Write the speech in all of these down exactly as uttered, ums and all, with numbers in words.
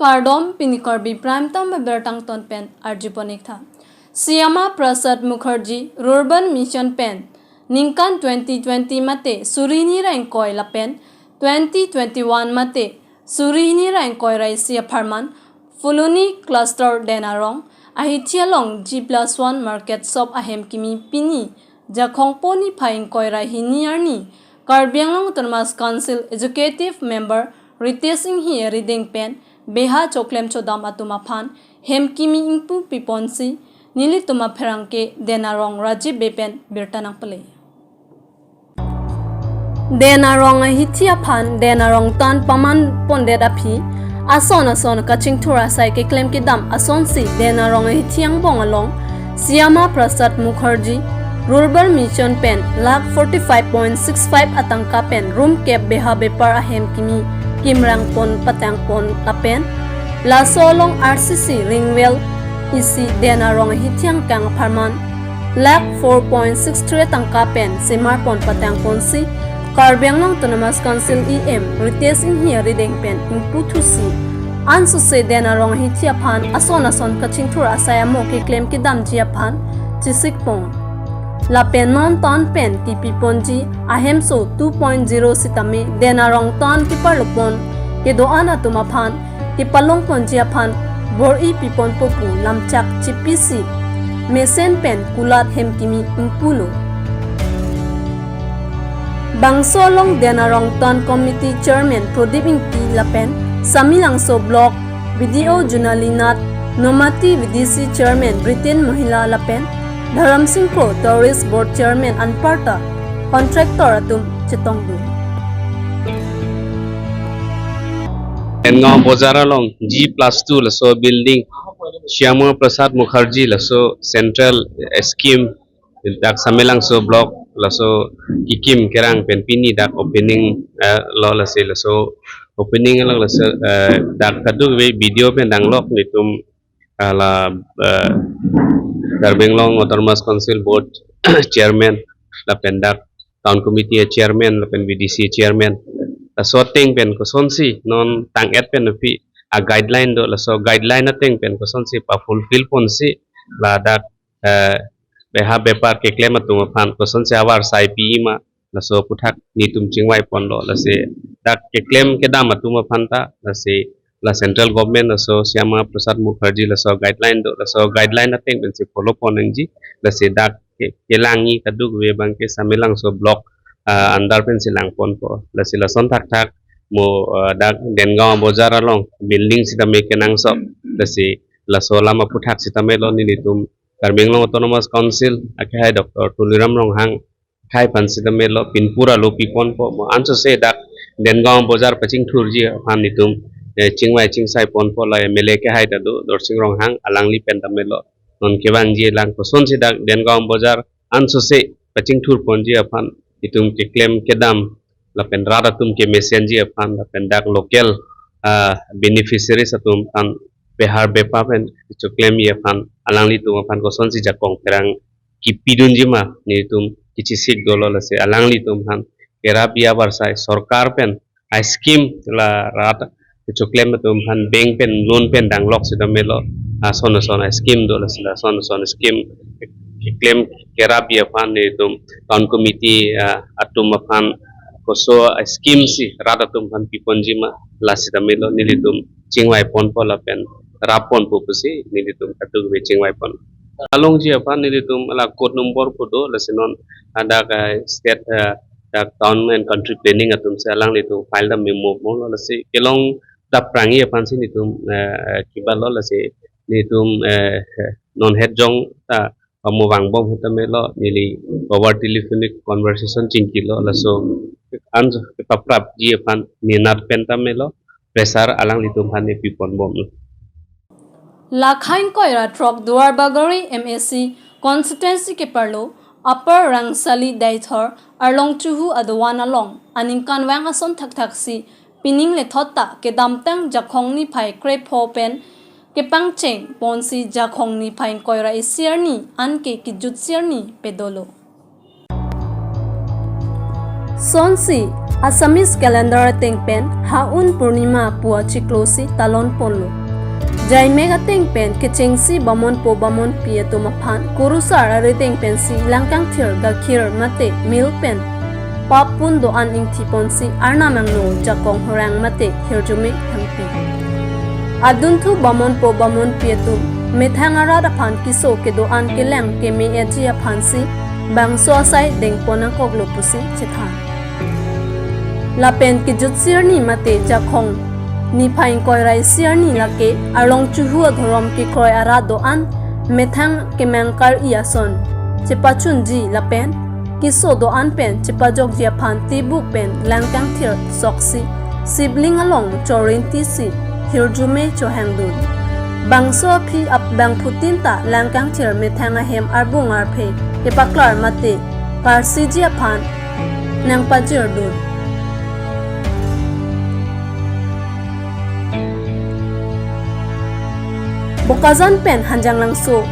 Kardom, pini Karbi Prime Time abirta angton pen arjupon-ik tha. Shyama Prasad Mukherjee Rural Mission pen ningkan twenty twenty mate suri hini ra ingkoi lapen twenty twenty-one mate suri hini ra ingkoi ra isi apharman Phuloni Cluster Den Arong ahithi along G plus one Market Shop ahem kimi pini Jakhong po niphai ingkoi ra hini arni Karbi Anglong Autonomous Council Executive Member Ritesh Enghi arideng pen beha choklem chodam atum aphan hem kimi ingpu piponsi nelitum apherangke Den Arong Rajiv Bey pen birta nangpale. Den Arong ahithi aphan Den Arong tan paman pondet aphi ason ason kachingthur asai keklem kedam asonsi Den Arong ahithi angbong along Shyama Prasad Mukherjee Rural Mission pen lakh forty five point six five atangka pen room kep beha bepar ahem kimi kimrang pon patang pon lapen laso along R C C ring well isi Den Arong ahithi angkang apharman lakh four point six three tangka pen semar pon patang ponsi Karbi Anglong Autonomous Council E M Ritesh Enghi arideng pen ingpu thusi ansose Den Arong ahithi aphan ason ason kachingthur asai amo keklem kedamji aphan chesik pon. Lapen non tan pen kepi ponji ahemso two point zero sitame Den Arong tan keparlo pon kedo-an atum aphan kepalong ponji aphan bor-i piponpo pu lamchak chepisi mesen pen kulat hem kimi ingpulo. Bangso along Den Arong Town Committee Chairman Prodip Ingti lapen Samelangso Block B D O Junali Nath, Nomati V D C Chairman Britain Mohila lapen Dharam Singh Kro, Tourist Board Chairman anparta contractor atum chetongdun. Dengaon Bojar along G plus two laso building Shyama Prasad Mukherjee laso central scheme dak Samelangso block laso kikim kerang pen pini dak opening, eh, lo lasi laso opening along laso, eh, dak kadokave video pen danglok nelitum, ah, la, eh, Karbi Anglong Autonomous Council Board Chairman lapen dak Town Committee Chairman lapen V D C Chairman. Laso ateng pen kosonsi non tang-et pen aphi a guideline do, laso guideline ateng pen kosonsi pa fulfill ponsi ladak, eh, beha bepar keklem atum aphan kosonsi avarsai pi ma, laso aphuthak nelitum chingvai ponlo. Lasi dak keklem kedam atum aphan ta lasi la central government laso Shyama Prasad Mukherjee laso guideline do, laso guideline ateng pensi follow pon nangji. Lasi dak ke-, kelang-i kadokave abangke Samelangso block, ah, under pensi lang ponpo. Lasi lason thakthak mo, ah, dak Dengaon Bojar along building sitame kenangsot. Lasi laso alam aphuthak sitame lo nelitum Karbi Anglong Autonomous Council akehai Doctor Tuliram Ronghang akhai aphan sitame lo pinpura lo piponpo, mo ansose dak Dengaon Bojar pachingthurji aphan nelitum, eh, chingvai chingsai ponpo, la M L A akehai ta do, Dorsing Ronghang, alangli pen tame lo non kevangji lang kosonsi dak Dengaon Bojar ansose pachingthur ponji aphan nelitum keklem kedam lapen rat atum kemesenji aphan lapen dak local, ah, beneficiaries atum aphan beha bepar pen choklemji aphan alanglitum aphan kosonsi jakong kerang kipidunji ma nelitum kechesik dolo. Lasi alanglitum aphan kerap-i avarsai sorkar pen a scheme la rat kechoklem atum aphan bank pen loan pen danglok sitame lo ason ason a scheme do. Lasi lason ason scheme keklem kerap-i aphan nelitum town committee, ah, atum aphan koso a scheme si rat atum aphan piponji ma, la sitame lo nelitum chingvai ponpo lapen rap ponpo pusi nelitum kadokave chingvai pon. Alongji aphan nelitum la code number pu do, lasi non hadak, eh, state, eh, dak Town and Country Planning atum si alanglitum file dam memo mo lo, lasi kelong dap prangji aphansi nelitum, eh, kebalo. Lasi nelitum, eh, non het jong ta pamo vangbom sitame lo neli power telephonic conversation chingkilo, laso an kepaprapji aphan menat pen tame lo pressure alanglitum aphan nepiponbomlo. Lakhain koira throk Duarbagori M A C constituency keparlo Upper Rangsali Deithor Arlong Chuhu adovan along aningkanvang ason thakthaksi pining lethot ta kedamtang Jakhong niphai krepho pen kepangcheng ponsi Jakhong niphai ingkoi ra isi arni anke kejutsi arni pedolo. Sonsi Assamese calendar ateng pen Ha-un Purnima pu achiklo si talon ponlo. Jaimek ateng pen kechengsi bamonpo bamonpi atum aphan kurusar arideng pensi langkangthir gakhir mate milk pen pap pun do-an ingthi ponsi arnam angno jakong horang mate hirjume thangpi. Adunthu bamonpo bamonpi atum methang arat aphan keso kedo-an kelang keme-etji aphansi bangso asai dengpon nangkoklo pusi chethan. Lapen kejut sirni mate Jakhong niphai ingkoi ra isi arni lake arlong chuhu adhorom kekroi arat do-an methang kemang kar-i ason chepachunji lapen keso do-an pen chepajokji aphan tibuk pen langkangthir soksi sibling along chorinti si hirjume chohangdun. Bangso aphi ap bangphutin ta langkangthir methang ahem arbung arphe kepaklar mate karsiji aphan nangpajirdun. Bokajan pen Hanjanglangso.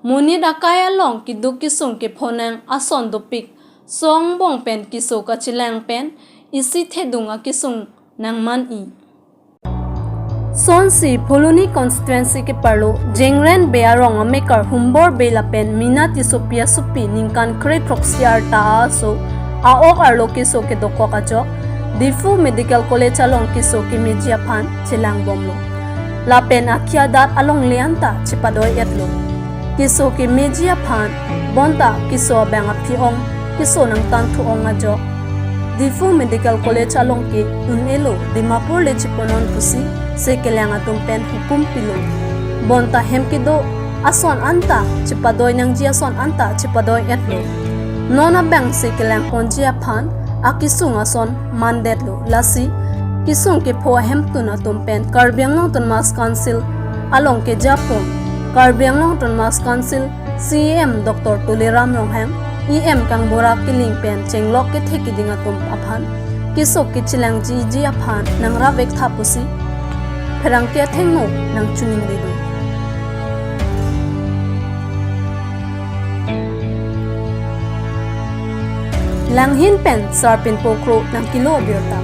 Monit akai along keduk kesung kephonang ason dopik, so angbong pen keso kachelang pen isi thedung akesung nangman-i. Sonsi Phuloni constituency keparlo Jengren Bey arong amekar Humbor Bey lapen Mina Tissopi asopi ningkan kre throksi arta a-aso a-ok arlo keso kedokok ajok Diphu Medical College along keso kemeji aphan chelangbomlo. Lapen akhei adat alongle anta chepadoi-etlo. Keso kemeji aphan bonta keso abang aphi ong keso nangtanthu ong ajok Diphu Medical College along ke un-elo, Dimapur le cheponon pusi se kelang atum pen hukum pilo. Bonta hem kedo ason anta chepadoi nangji ason anta chepadoi-etlo. Non abang se kelang ponji aphan akesung ason mandetlo. Lasi kesung kepho ahemtun atum pen Karbi Anglong Autonomous Council along kejapon Karbi Anglong Autonomous Council C E M Doctor Tuliram Ronghang, E M Kangbura Killing pen chenglok kethe kiding atum aphan keso kechelangji aphan nangrap-ik tha pusi pherangke athengno nangchiningridun. Langhin pen Sarpin Pokro nangkelo abirta.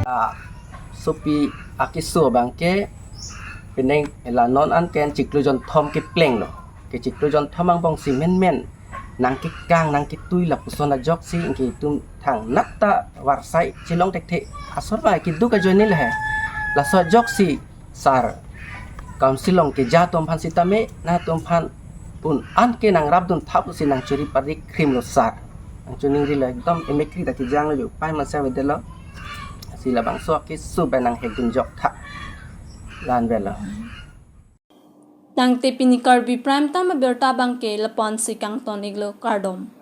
Ah, sopi akeso abangke penang ela non an ken chiklo jonthom keplenglo. Ke chiklo jonthom angbong si menmen nangkekang nangketui lapuson ajoksi ingke itum thangnat ta varsai chelong thekthe ason ma keduk ajoine le he. Laso ajoksi sar council along keja atum aphan sitame nangtum aphan un-an ke nangrapdun tha pusi nangchuri pari krimlo sar. Nangchiningrilo, ekdom emekri ta kejanglo, upai masa avedetlo. Si labangso akeso pen nanghekdun jok tha. La-an avelo. Tangte pini Karbi Prime Time abirta abangke lapu-an si kangton-iklo, kardom.